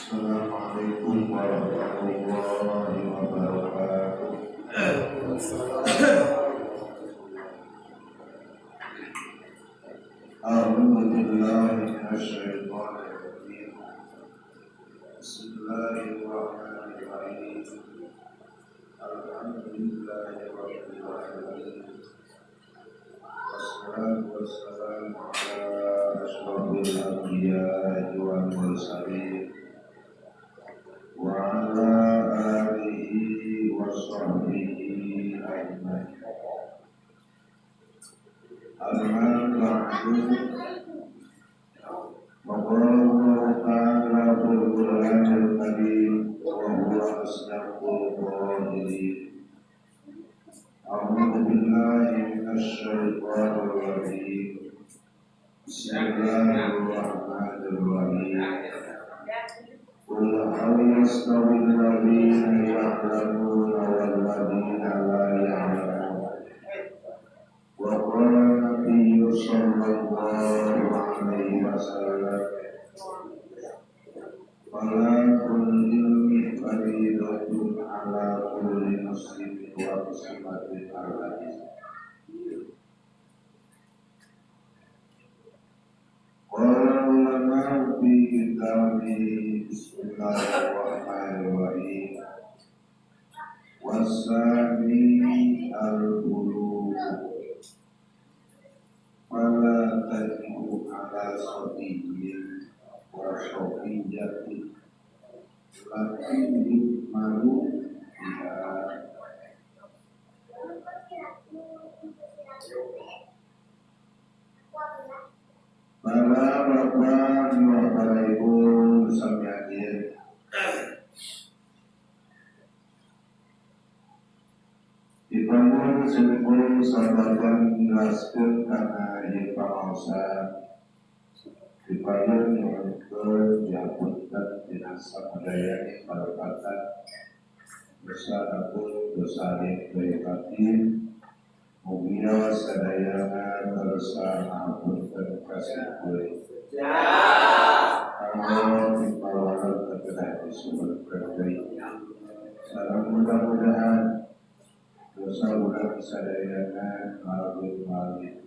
Assalamualaikum warahmatullahi wabarakatuh. أعوذ بالله من الشيطان الرجيم. بسم الله الرحمن الرحيم. الحمد لله رب العالمين. والصلاة والسلام على أشرف الأنبياء والمرسلين وعلى آله وصحبه أجمعين. أما بعد، وقال الله تعالى في القرآن الكريم وهو أصدق القائلين: أعوذ بالله من الشيطان الرجيم. بسم الله الرحمن الرحيم. قل هل يستوي الذين يعلمون والذين لا يعلمون؟ وقال النبي صلى الله عليه وسلم: طلب العلم فريضة على كل مسلم ومسلمة. الحديث. قال العلماء في كتابه: بسم الله الرحمن الرحيم. والثاني البلوغ، فلا تجب على صبي وصبية لكن يؤمر بها. Para bapak, para ibu sami hadir. Dipayun simkuring sabadan jelaskeun kana ieu pangaosan. Dipayun nyuhunkeun dihapunten dina samadayani kalepatan, dosa agung, dosa alit batin. Mugia sadayana kersa ngahapunten ka simkuring. Kanggo pipawareg kedah disuhunkeun deui. Sareng mudah-mudahan dosa urang sadayana ngalamun malih.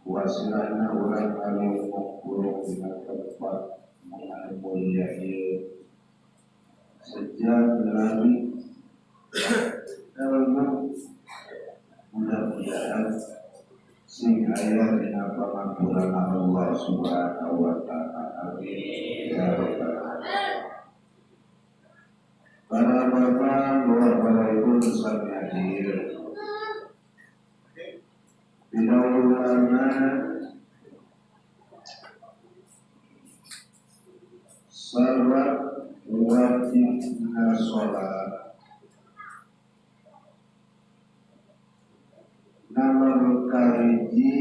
Wasilahna urang ngaliung kurung dina tempat anu mulia ieu. Sejak melalui ilmu, mudah-mudahan sing aya dina pangampurana Allah Subhanahu wa Ta'ala. Amin ya rabbal alamin. Para bapak, para ibu sami hadir. Didahulukan syarat wajibna sholat. Nomor kahiji,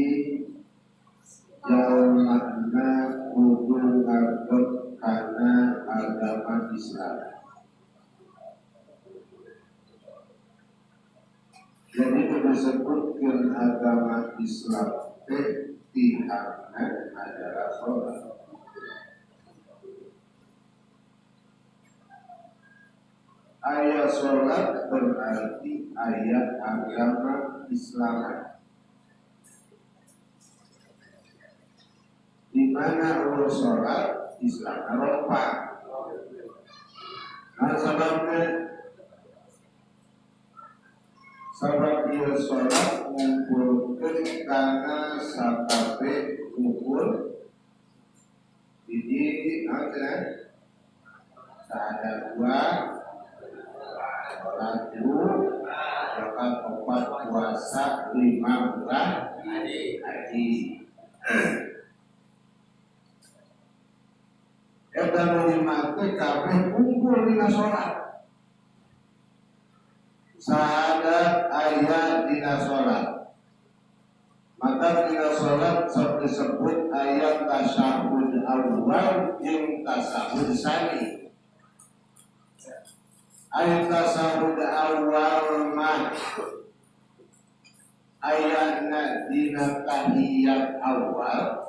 jalmana kudu ngadeg kana agama Islam. Jadi disebutkan agama Islam teh tihangna adalah sholat. Ayat sholat berarti ayat agama Islam. Di mana Allah sholat, Islam rompak. Nah, sebabnya sabab ieu sholat ngumpulkeun kana sakabeh rukun. Hiji naon cenah? Syahadat, dua sholat, tilu zakat, empat puasa, lima bulan haji. Eta nu lima teh kabeh kumpul dina sholat. Syahadat aya dina sholat, maka dina sholat sok disebut ayat tasyahud awal jeung tasyahud sani. Ayat tasyahud awal mah ayatna dina tahiyat awal.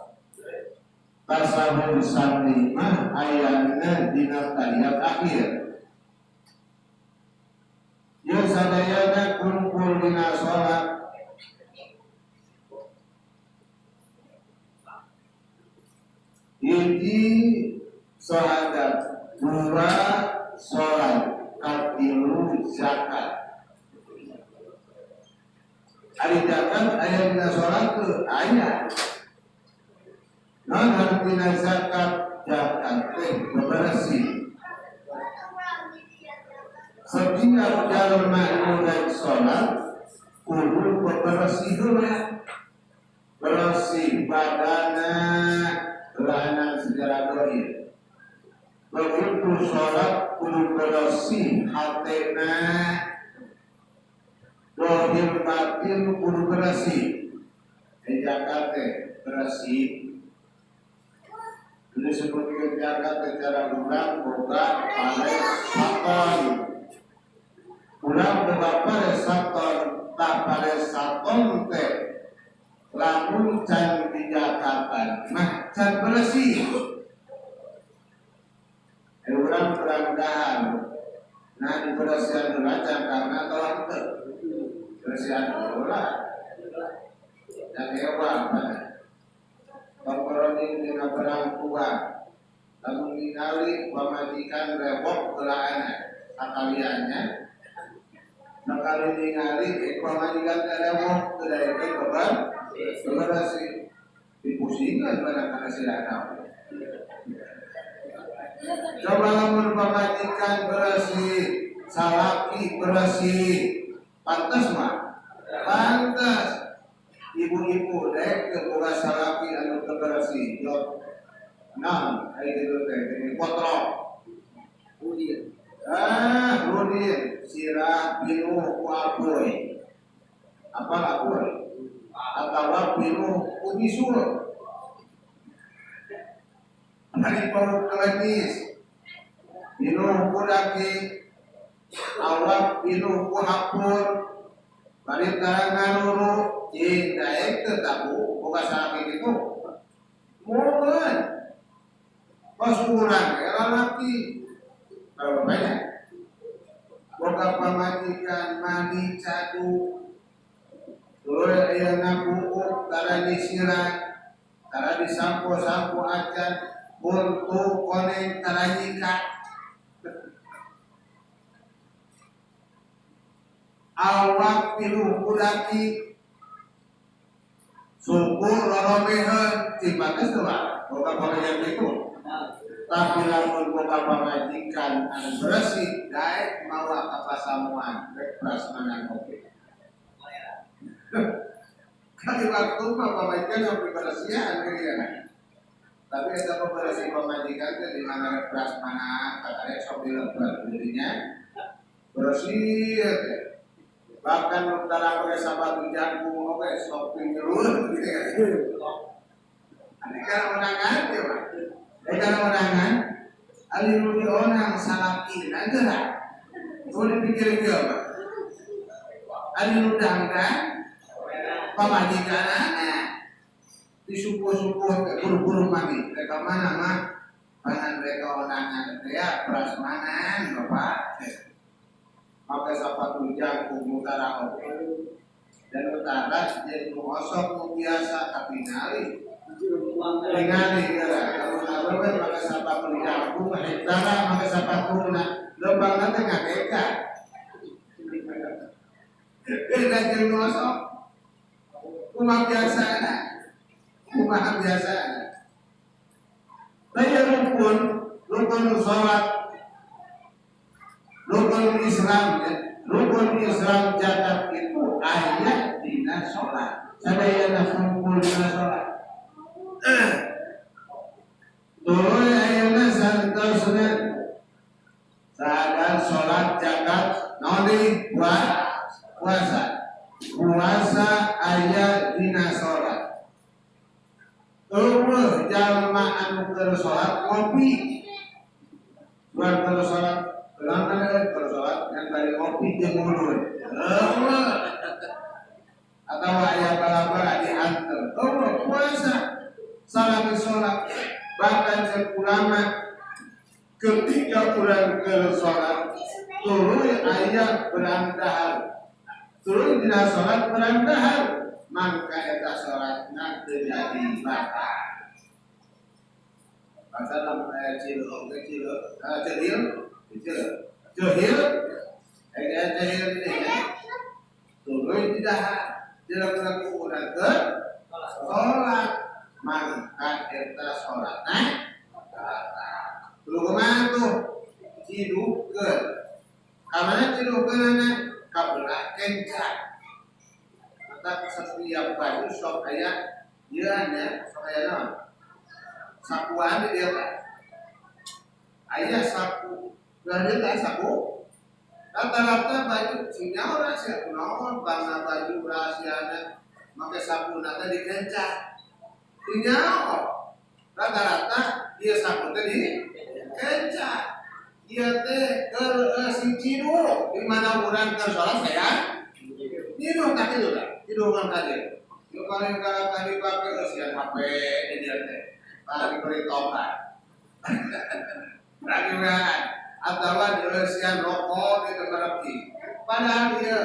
Tasyahud tsani mah ayana dina tahiyat akhir. Ieu sadayana kumpul dina salat. Hiji syahadat, dua salat, katilu zakat. Ari zakat aya dina salat teu? Aya. Naon artina zakat? Zakat teh bebersih. Setiap jalma nu rek salat kudu bebersih heula. Bersih badana, celana secara dohir. Begitu sholat kudu bersih hatena, dohir batin kudu bersih. Zakat teh bersih. Ini seperti zakat secara urang boga pare saton. Urang boga pare saton, tak pare saton teh lamun can di Jakarta mah can bersih. Urang kurang dahar. Nah dibersihan dulu aja karena tolong teu. Bersihan dulu lah. Dan hewan mana. Kompromi dengan orang tua. Lamun ningali pamajikan rewok belaana sakaliannya. Sakali ningali pamajikan rewok teu daekeun beban beberasi dipusingan pada kana sirahna. Coba lamun pamajikan bersih, salaki bersih, pantas mah? Pantas. Ibu-ibu dek ke boga salaki anu teu bersih, jod enam ai kitu teh geuning kotrok. Udin. Ah, udin sirah pinuh ku apoy. Apa apoy? Atawa pinuh ku bisul. Ari bau kelenis. Pinuh ku daki, awak pinuh ku hapur. Bari tara ngaruru, jeung daek teu tabu boga salaki kitu. Moeun. Pas urang ge lalaki. Kalau banyak. Boga pamajikan mandi cadu. Tuluy aya ngabuuk tara nyisiran, tara disampo-sampo acan, buntu koneng tara nyikat. Awak pinuh ku daki, suku loromeheun, cing bagus tuh Pak, boga pamajikan itu. Tapi lamun boga pamajikan anu bersih, daek mawa ka pasamuan, rek prasmanan oge. Kali waktu mah pamajikan yang bersihan gitu ya. Tapi eta bersih pamajikan teh di mana rek prasmanan, katanya sok dilebar dirinya bersih teh. Bahkan nu tara pakai sepatu jangkung oge sok pinjelur gitu ya. Ini karena undangan ya Pak. Ini karena undangan, ali nu dionang salaki geura. Nu dipikir kieu Pak. Ali nu dangdan pamajikanana disupuh-supuh teh buru-buru mandi. Rek ka mana mah? Panan rek ka undangan teh ya prasmanan Bapak. Pakai sepatu jangkung utara oge. Dan utara jadi nu osok nu biasa katingali. Tingali geura. Lamun awewe pakai sepatu jangkung, utara pakai sepatu na leumpangna teh ngakeka. Beda jeung nu osok. Kumaha biasana? Kumaha biasana? Lain rukun, rukun salat, rukun Islam, ya. Rukun Islam zakat itu ayat dina salat. Sadayana kumpul dina salat. Tuluy ayeuna santosna sadar salat zakat naon deui? Puasa. Puasa aya dina salat. Eueuh jalma anu keur salat ngopi. Luar keur salat, ulang keur salat ngan bari ngopi jeung mulut. Eueuh. Atawa aya bala-bala dianter. Eueuh puasa. Salat salat. ulama ketika urang ke salat tuluy aya berandahar tuluy dina salat berandahar mangka eta salatna teu jadi batal. Pasal lamun aya cileuh oge cileuh cehil cileuh cehil aya cehil dinya tuluy didahar dina ku urang ke salat mangka eta salatna batal. Tuluy kumaha tuh ciduhkeun ka mana ciduhkeunana ka belah kenca. Maka setiap baju sok aya ieu nya sok aya naon sakuan di dieu teh aya saku belah dieu teh saku rata-rata baju sing nyaho rahasia kunaon bangga baju rahasiana make sakuna teh dikenca sing nyaho rata-rata ieu saku teh dikenca ieu teh keur si ciduh di mana urang keur salat saya ciduh tah kitu tah ciduh kan tadi nu paling kalau tadi pake eusian HP di dieu teh lagi beri tokat lagi wean atawa dieusian rokok di tempat padahal ieu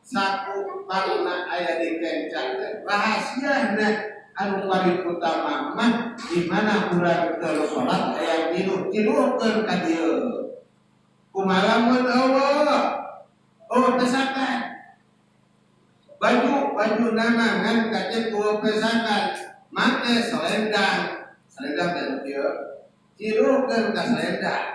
saku pangna aya di kenca teh rahasiana anu paling utama mah di mana urang keur salat aya ciduh ciduhkeun ka dieu kumaha lamun eueuh oh pesakan baju baju nama ngan kaceuk eueuh pesakan make selendang selendang teh nu kieu ciduhkeun ka selendang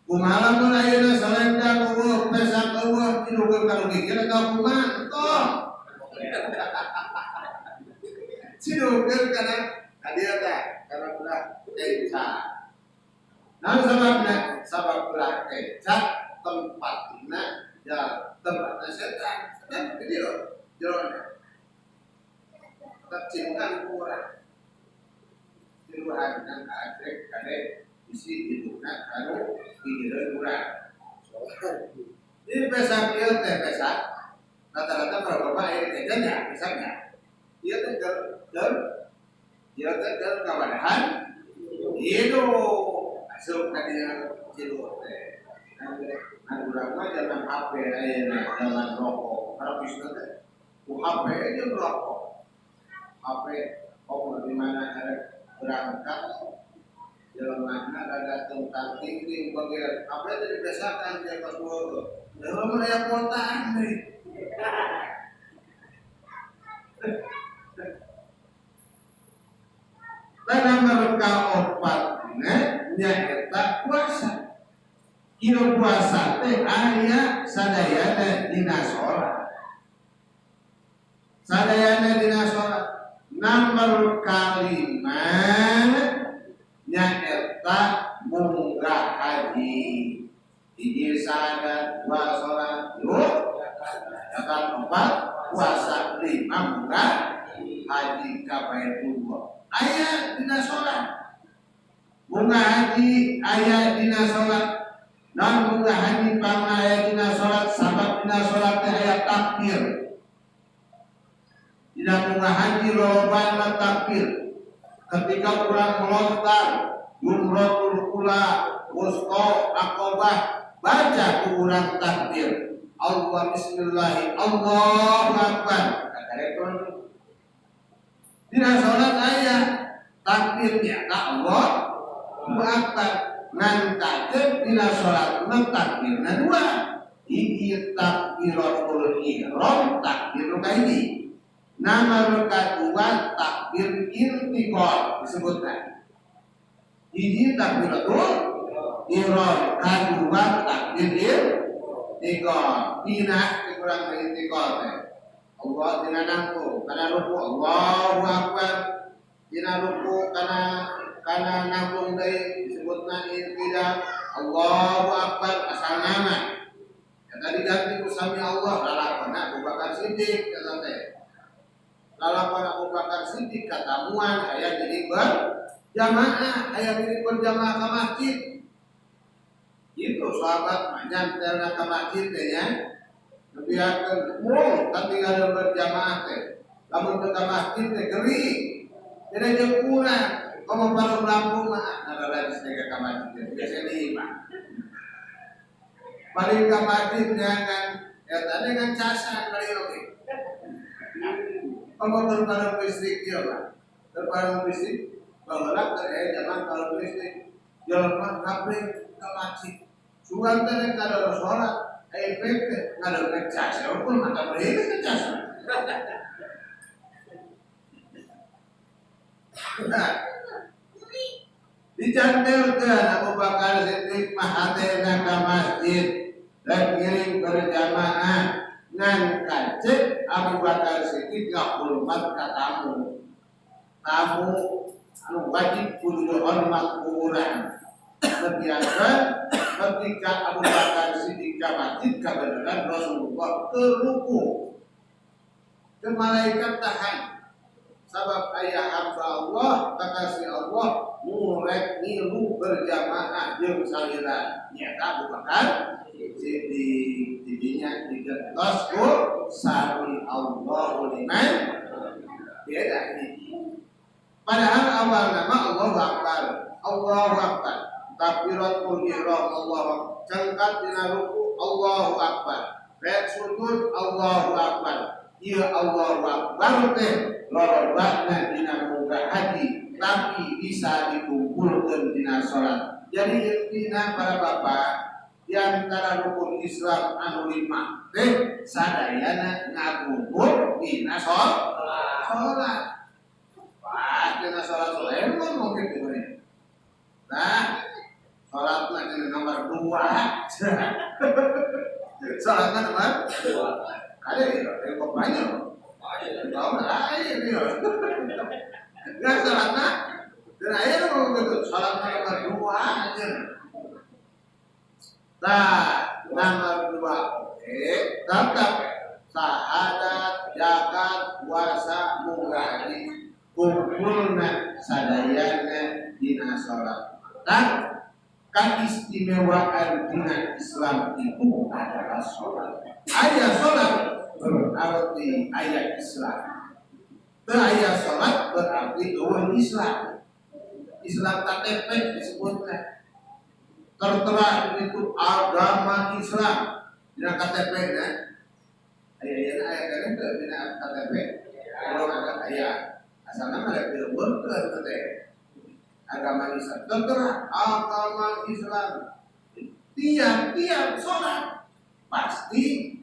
kumaha lamun ayeuna selendang eueuh pesak eueuh ciduhkeun ka nu gigir atau kumaha entong ciduhkeun kana ka dieu teh kana belah kenca. Naon sababna? Sabab belah kenca tempatna ya tempatna setan. Setan di dieu jerona. Tetap ciduhan ku urang. Ciduhan nang kaadrek kade isi hidupna kanu gigireun urang. Ini pesak ieu teh pesak rata-rata para bapak aya di kenca nya pesaknya. Ieu teh keur ieu teh keur kawadahan hidup asup ka dieu ciduh teh. Nah urang mah zaman HP ayeuna zaman rokok. Harapis teh ku HP jeung rokok. HP oh di mana ada berangkat jelema rada tentang tingting bagian HP teh dibesakan dia pas dua. Leuh mah aya kuotaan deui. Nomor kaopatna nyaeta puasa. Ieu puasa teh aya sadayana dina salat. Sadayana dina salat. Nomor kalima nyaeta munggah haji. Hiji sahadat, dua salat, tilu zakat, empat puasa, lima munggah haji ka Baitullah. Aya dina salat. Munggah haji aya dina salat. Naon munggah haji pangna aya dina salat sabab dina salat teh aya takbir. Dina munggah haji lolobana takbir. Ketika urang melontar jumratul ula, wusta, aqabah, baca ku urang takbir. Allah bismillahi Allahu akbar. Kata rekon. Dina salat aya takbirnya ka Allahu akbar. Ngan kaceuk dina salat mah takbirna dua. Hiji takbiratul ihram, takbir nu kahiji. Nama nu kadua takbir intiqal disebutna. Hiji takbiratul ihram, kadua takbir intiqal. Dina kurang intiqal teh. Allah dina nangtung kana ruku Allahu akbar. Dina ruku kana kana nangtung deui disebutna i'tidal Allahu akbar asal nama. Ya tadi ganti ku sami Allah lalakona Abu Bakar Siddiq kata teh. Lalakon Abu Bakar Siddiq katamuan aya jadi berjamaah, aya jadi berjamaah ka masjid. Itu sahabat mah nyantelna ka masjid teh nya. Nebiakeun mung katinggalan berjamaah teh. Lamun teu ka masjid teh gering. Jadi jeung kurang. Komo pareum lampu mah ngararajis ka masjid. Biasa di imah. Paling ka masjid dengan eta dengan casan paling oke. Komo keur pareum listrik ieu mah. Keur pareum listrik baheula teh aya zaman pareum listrik. Jelema ngabring ka masjid. Sugan teh kada salat, aya teh ngadeg cas, ya pun mata beri cas. Nah, dicantelkeun Abu Bakar Siddiq mah hatena ka masjid rek ngiring berjamaah ngan kacek Abu Bakar Siddiq ngahormat ka tamu. Tamu anu wajib kudu dihormat ku urang. Ternyata ketika Abu Bakar Siddiq ka masjid kabeneran Rasulullah teruku. Ke malaikat tahan. Sabab ayah hamba Allah, kekasih Allah, murek ngilu berjamaah jeung salira. Nyata Abu Bakar Siddiq didinya digentos ku sami Allahu liman beda ini. Padahal awal nama Allahu Akbar, Allahu Akbar. Takbiratul ihram Allahu Akbar. Cengkat dina ruku Allahu Akbar. Rek sujud Allahu Akbar. Ieu Allahu Akbar teh lorobana dina munggah haji, tapi bisa dikumpulkeun dina salat. Jadi intina para bapak di antara rukun Islam anu lima teh sadayana ngagumpul dina salat. Wah, dina salat lain mungkin gitu. Nah, salat mah dina nomor 2. Salat mah nomor 2. Ada ya, yang kok banyak. Tahu lain ya. Enggak salat mah. Dan akhirnya ngomong gitu, salat mah nomor 2 aja. Nah, nomor 2 oke, tetap syahadat, zakat, puasa, munggah haji, kumpulna sadayana dina salat. Dan keistimewaan dina Islam itu adalah salat. Aya salat berarti aya Islam. Teu aya salat berarti eueuh Islam. Islam KTP disebutnya. Tertera itu agama Islam dina KTP nya. Aya aya aya keneh teu dina KTP. Kalau ada aya asalna mah rek dilebetkeun teh. Agama Islam tertera agama Islam. Tiap-tiap sholat pasti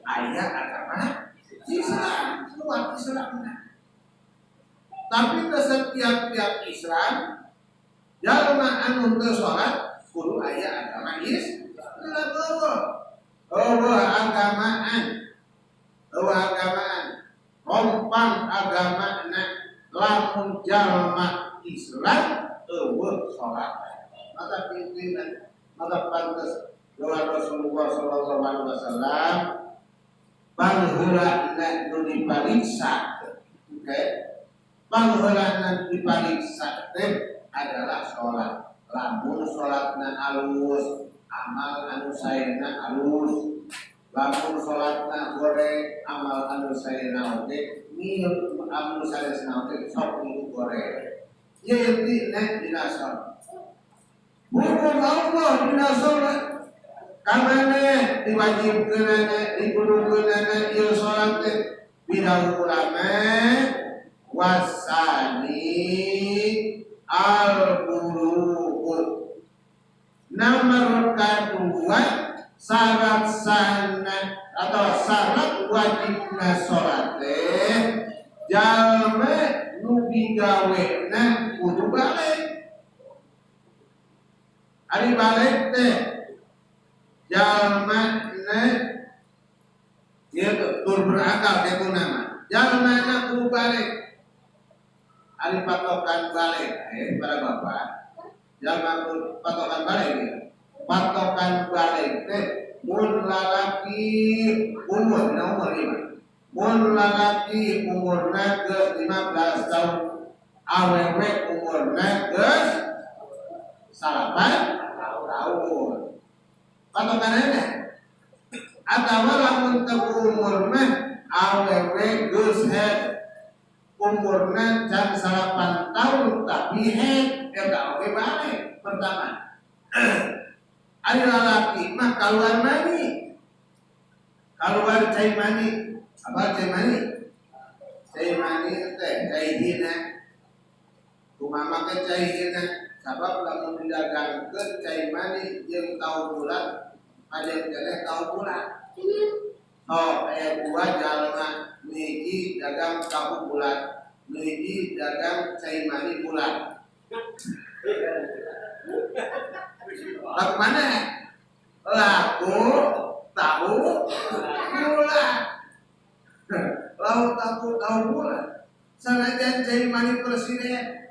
aya agama Islam, kuat Islamnya. Tapi ke setiap-tiap Islam jalma anu teu sholat kudu aya agama Islam. Eueuh agamaan. Eueuh agamaan. Rompang agamana lamun jalma Islam eueuh sholat. Maka pimpinan, maka pantas doa Rasulullah sallallahu alaihi wasallam pangheulana nu dipariksa. Oke. Pangheulana dipariksa teh adalah sholat. Lamun sholatna alus, amal anu saena alus. Lamun sholatna goreng, amal anu saena oge, ngil anu saena oge sok niku goreng. Ieu intina dina sholat. Hukum Allah dina sholat. Kamane diwajibkeunana, dikudukeunana ieu sholat teh bidal ulama wasani al-bulugu. Nomor kedua syarat sana atau syarat wajibna sholat teh jalma nu digawena kudu balik. Ari balik teh jalma na ieu tur berakal kitu nama. Jalma na kudu balik. Ari patokan balik para bapak. Jalma patokan balik ya. Patokan balik teh mun lalaki umur dina umur ieu. Mun lalaki umurna geus 15 tahun, awewe umurna geus 9 tahun. Patokanana atawa lamun teu umur mah awewe geus head Umurna can 8 tahun tapi head eta oge balik pertama. Ari lalaki mah kaluar mani. Kaluar cai mani. Apa cai mani? Cai mani teh cai hina. Kumaha make cai hina? Sabab lamun didagangkeun cai mani jeung tahu bulat, ada keneh tahu bulat. Oh, aya dua jalma, nu hiji dagang tahu bulat, nu hiji dagang cai mani bulat. Laku mana? Laku tahu bulat. Laku tahu bulat. Sanajan cai mani presiden,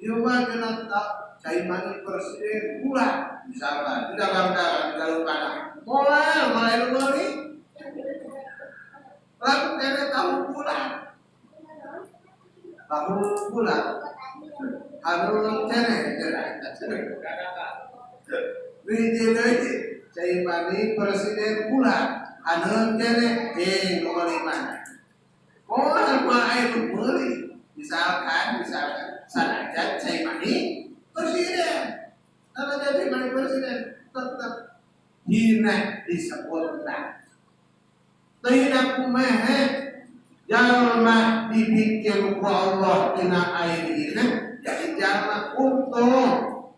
ieu mah kena cai mani presiden bulat. Misalkan didagang-dagang di dalam tanah. Moal mulai nu meuli. Laku kena tahu bulat. Tahu bulat. Anu keneh hiji deui cai mani presiden bulat. Anu keneh jeung nu meuli mana? Moal mah nu meuli. Misalkan sanajan cai mani presiden. Sanajan cai mani presiden tetep hina disebutna. Teu hina kumaha? Jalma dibikin ku Allah tina air hina jadi jalma untung.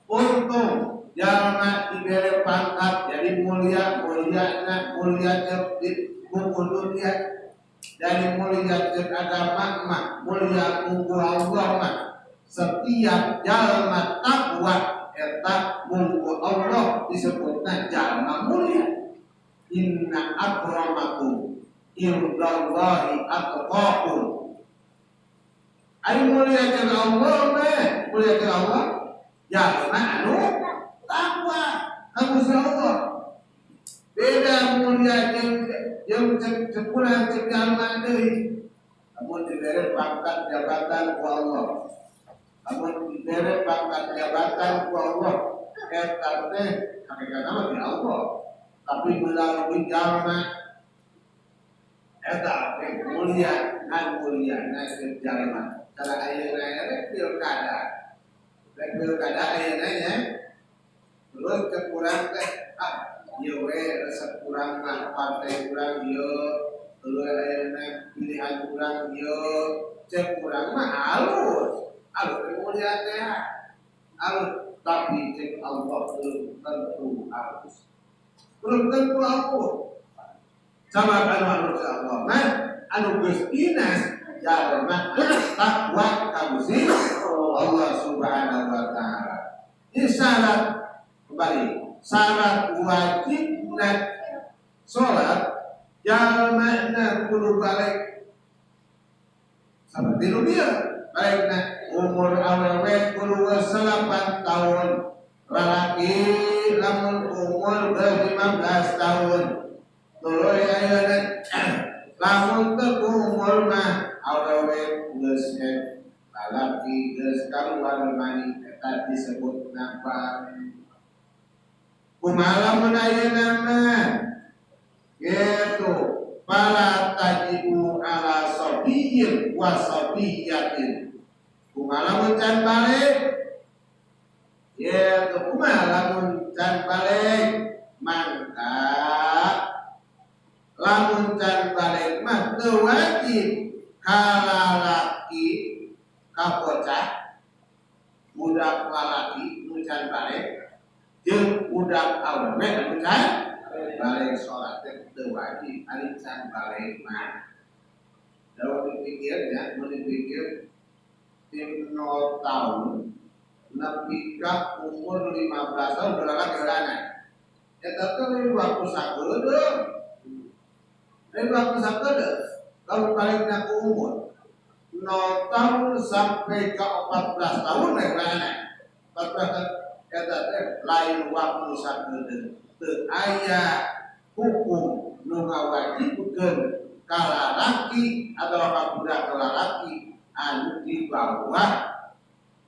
Untung jalma dibere pangkat jadi mulia, muliana mulia di buku dunia. Dari mulia jeung agama mah mulia ku Allah mah. Setiap jalma takwa eta mungku Allah disebutna jalma mulia. Inna akramakum indallahi atqakum. Ari mulia jeung Allah mah, mulia jeung Allah jalma anu takwa ka Gusti Allah. Beda mulia jeung cepulan jeung jalma deui. Lamun dibere pangkat jabatan ku Allah. Lamun dibere pangkat jabatan ku Allah, eta teh hakikatna mah di Allah. Tapi melalui jalma eta teh mulia ngan muliana jeung jalma. Cara ayeuna rek pilkada. Rek pilkada ayeuna nya. Terus cek urang teh ah ieu we resep urang mah partai urang ieu, tuluy ayeuna pilihan urang ieu, cek urang mah halus. Halus teh mulia teh. Halus tapi cek Allah belum tentu halus. Belum tentu Allah. Sama anu halus Allah mah anu geus dinas jalma takwa ka Gusti Allah Subhanahu wa taala. Ini syarat kembali, syarat wajibna salat jalma kudu balik seperti nu bieu balikna umur awewe kudu 8 tahun, lalaki lamun umur 15 tahun. Tuluy ayeuna lamun teu umur mah awewe geus lalaki geus kaluar mani eta disebutna balik. Kumaha lamun ayeuna mah gitu fala tajibu ala sabiyyin wa sabiyatin. Kumaha lamun can balik? Gitu kumaha lamun can balik? Mangka lamun can balik mah teu wajib kalalaki ka bocah budak lalaki nu can balik jeung budak awewe nu can balik salat teh teu wajib ari can balik mah. Dalam dipikir ya, mun dipikir tim 0 tahun nepi ka umur 15 tahun berapa geurana? Eta teh lain waktu sakedeung. Lain waktu sakedeung. Lamun balik na ku umur 0 tahun sampai ke 14 tahun we geurana. 14 tahun eta teh lain waktu sakedeung. Teu aya hukum nu ngawajibkeun ka lalaki atau ka budak lalaki anu di bawah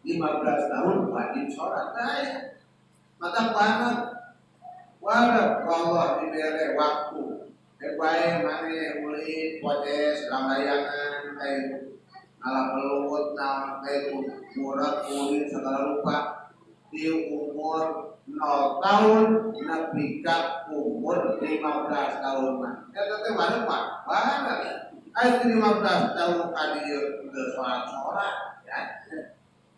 15 tahun wajib sholat. Nah, maka banget wadah Allah diberi waktu. Bae maneh ulin potes langlayangan. kayak ala peluwut naon kayak murah kulit segala rupa di umur 0 tahun nepi ka umur 15 tahun mah eta teh wareg mah wareg aya 15 tahun ka dieu geus salat-salat ya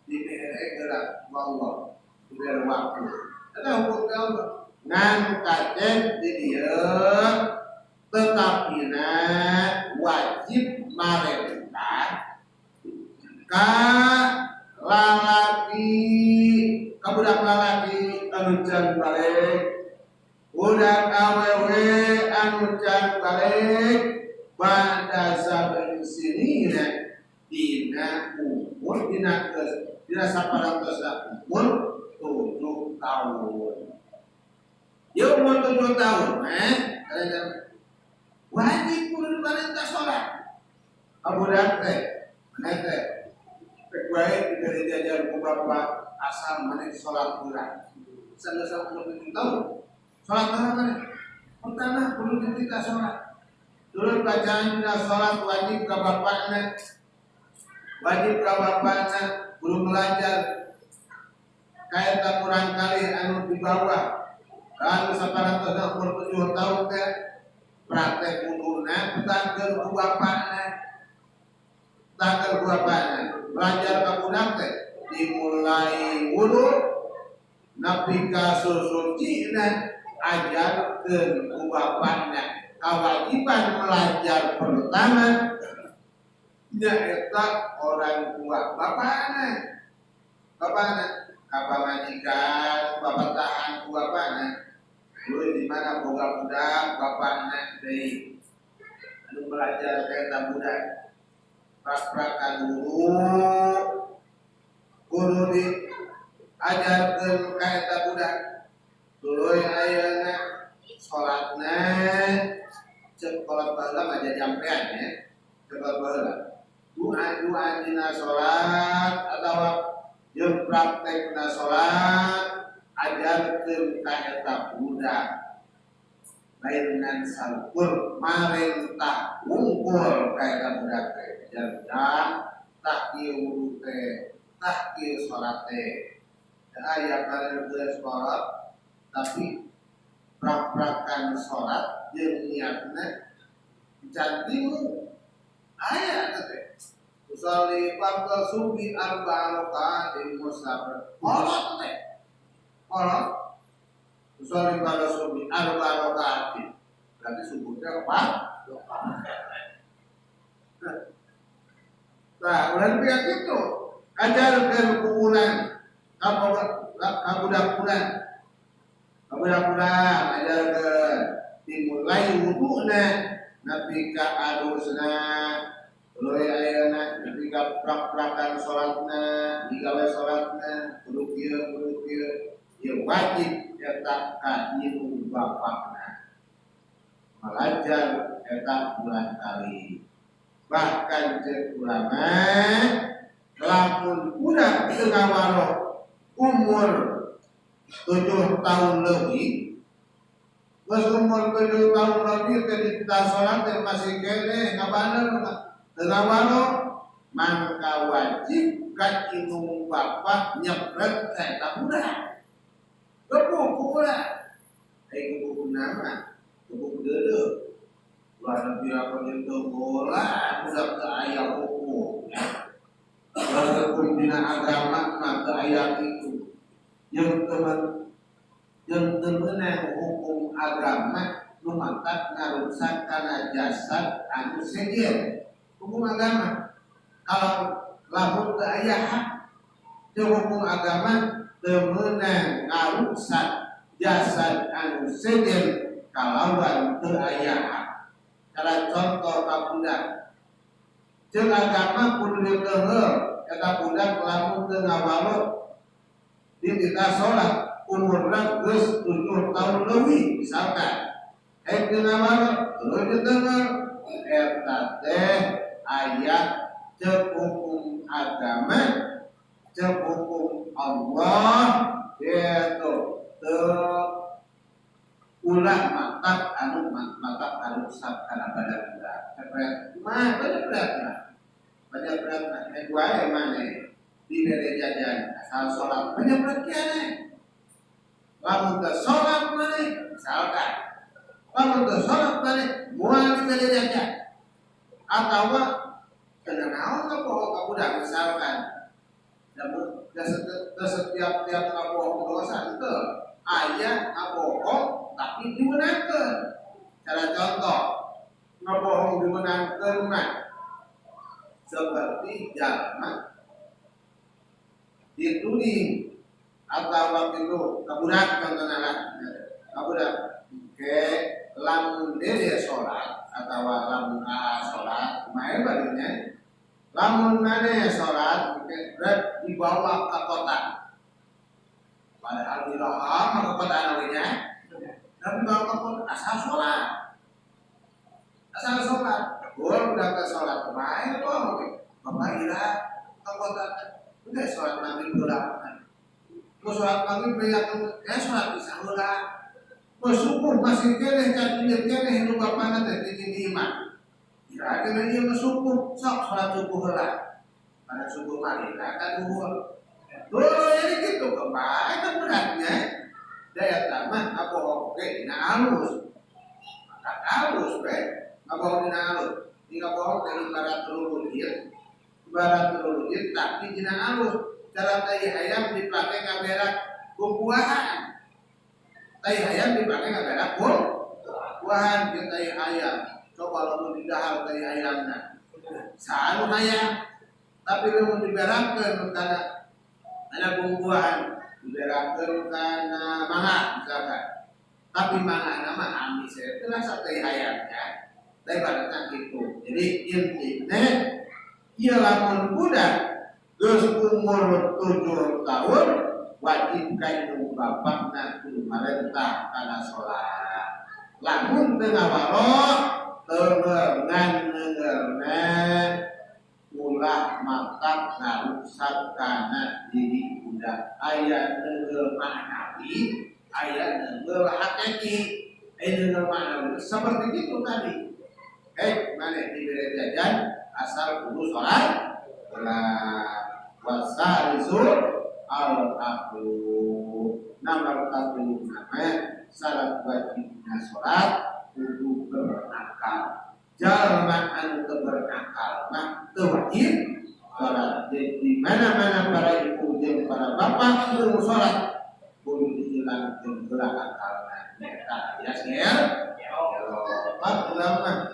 dibere geura Allah dibere waktu eta hukum Allah ngan kajen di dieu tetapina wajib marentah ka lalaki ka budak lalaki anu can balig budak awewe anu can balig ba'da sab'i sinina dina umur dina geus dina saparantosna umur 7 tahun. Ya umur 7 tahun wajib kudu diperintah sholat. Budak teh maneh teh rek wae diberi diajar ku bapak asal maneh sholat heula. Sanggeus umur 7 tahun sholat heula maneh. Pertama kudu dititah sholat. Dulu bacaan dina sholat wajib ka bapakna. Wajib ka bapakna kudu belajar kaeta kurang kali anu di bawah. Anu saparantosna umur 7 tahun teh praktek wuduna petangkeun ku bapakna. Petangkeun ku bapakna. Belajar ka budak teh dimulai wudu nepi ka susucina ajarkeun ku bapakna. Kewajiban belajar pertama nyaeta orang tua bapakna. Bapakna ka pamajikan, bapak tahan ku bapakna. Dulu di mana boga budak bapakna deui anu belajar ka eta budak. Prak-prakan wudu kudu diajarkeun ka eta budak. Tuluy ayeuna salatna cek kolot baheula mah jampean ya. Cek kolot baheula. Doa-doa dina salat atawa jeung praktekna salat ajarkeun ka eta budak. Lain ngan saukur marentah wungkul ka eta budak teh. Ajar budak tah kieu wudu teh, tah kieu salat teh. Da aya geus salat tapi prak-prakan salat jeung niatna can timu aya teh. Usolli fardhu subhi arba'a rakaatin musafir. Kolot teh. Kolot. Usolli fardhu subhi arba'a rakaatin. Berarti subuh teh opat rakaat. Nah, ulah pihak itu ajarkeun ku urang ka budak urang. Ka budak urang ajarkeun dimulai wuduna nepi ka adusna. Tuluy ayeuna nepi ka prak-prakan salatna, digawe salatna, kudu kieu kudu kieu. Ieu wajib eta ka ieu bapakna. Belajar eta bulan kali. Bahkan cek ulama lamun budak teu ngawaro umur 7 tahun lebih, geus umur 7 tahun lebih teh dititah salat teh masih keneh ngabaner teu ngawaro, mangka wajib ka indung bapak nyepret ka eta budak. Gebuk ku budak. Ai gebuk nama, gebuk deudeuh. Ulah nepi ka teu bola budak teu aya hukum. Ulah hukum dina agama mah teu aya kitu. Jeung teu meunang hukum agama nu matak ngarusak kana jasad anu sejen. Hukum agama kalau lamun teu aya hak jeung hukum agama teu meunang ngarusak jasad anu sejen kalawan teu aya hak. Cara contoh ka budak jeung agama kudu diteunggeul eta budak lamun teu ngawalo dititah salat umurna geus 7 tahun leuwih misalkan eh teu ngawalo tuluy diteunggeul eta teh aya ceuk hukum agama ceuk hukum Allah gitu teu ulah matak anu matak anu rusak kana badan budak. Cepret mah cepret mah. Banyak berat mah wae maneh dibere jajan asal sholat, banyak berat kieu. Lamun teu sholat maneh, misalkan lamun teu sholat maneh moal dibere jajan atawa kena naon ngabohong ka budak misalkan. Da setiap-tiap ngabohong dosa itu, aya ngabohong tapi dimenangkeun. Cara contoh ngabohong dimenangkeun mah seperti jalma dituding atau waktu itu ka budak, contohnya lah ka budak ke lamun dede sholat atau lamun a sholat kumaha badinya, lamun maneh sholat rek dibawa ke kota, padahal di lama ke kota namanya, tapi bawa ke kota asal sholat, asal sholat. Gua udah ke sholat kemarin kok, bapak ira ke kota udah sholat Maghrib heula, mau sholat Maghrib ya, sholat bisa heula, mau subuh masih keneh can keneh nu bapana teh di imah. Kira kira ieu mah subuh, sok sholat subuh heula. Pada subuh malina kan duhur. Tuh, jadi gitu kemarin kan budaknya. Daya mah ngabohong oge dina alus. Maka alus we, ngabohong dina alus. Di ngabohong dari barat telur, barat telur tapi dina alus. Cara tai hayam dipake ngaberak buah-buahan. Tai hayam dipake ngaberak buah-buahan di tai hayam. Coba lamun didahar tai hayamna. Saha nu hayam? Tapi lamun diberakkeun kana ada buah-buahan, diberakkeun kana mangga misalkan. Tapi mangga nama amis itu rasa tai hayamnya. Tapi pada gitu. Jadi intinya ieu lamun budak geus umur 7 tahun wajib ka indung bapakna kudu marentah kana salat. Lamun teu ngawaro teu ngan nengerna, ulah matak ngarusak kana diri budak. Aya neunggeul maknawi, aya neunggeul hakiki. Aya neunggeul maknawi seperti itu tadi, maneh diberi jajan asal kudu sholat lah. Wasalisu al aqlu, nomor satu namanya syarat wajibnya sholat kudu berakal. Jalma anu teu berakal mah teu wajib sholat. Jadi di mana-mana para ibu jeung para bapak kudu sholat kudu dihilangkeun heula akalna, eta ya sia. Pak ulama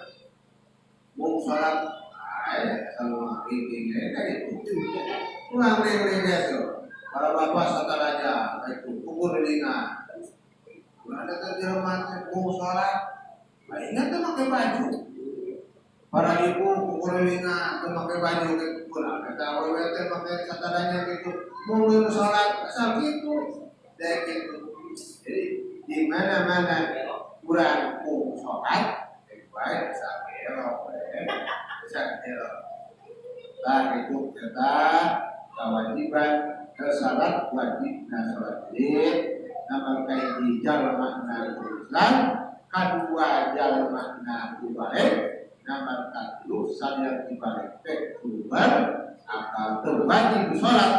mau sholat ay asal ini kayak itu kurang ring itu. Para bapak sataranya itu kubur linga ada terjemahan mau sholat, nah ingat tuh pakai baju. Para ibu kukur linga tuh pakai baju gitu, kurang ada awewe teh pakai sataranya gitu mau sholat asal gitu deh gitu. Jadi di mana-mana kurang mau sholat baik asal belok, bisa belok. Nah, itu kita kewajiban syarat wajib sholat. Jadi nomor kahiji jalma na Islam, kedua jalma na balig, nomor katilu sadar dibalik teh keluar akal, teu wajib sholat.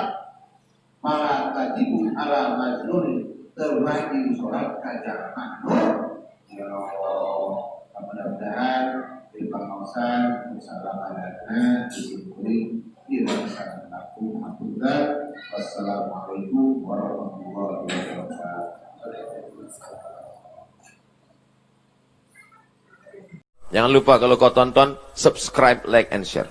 Fala tajibu ala majnun, teu wajib sholat ka jalma nu. Mudah-mudahan di pengawasan usaha disimpulin tidak laku hapunten. Wassalamualaikum warahmatullahi wabarakatuh. Jangan lupa kalau kau tonton, subscribe, like, and share.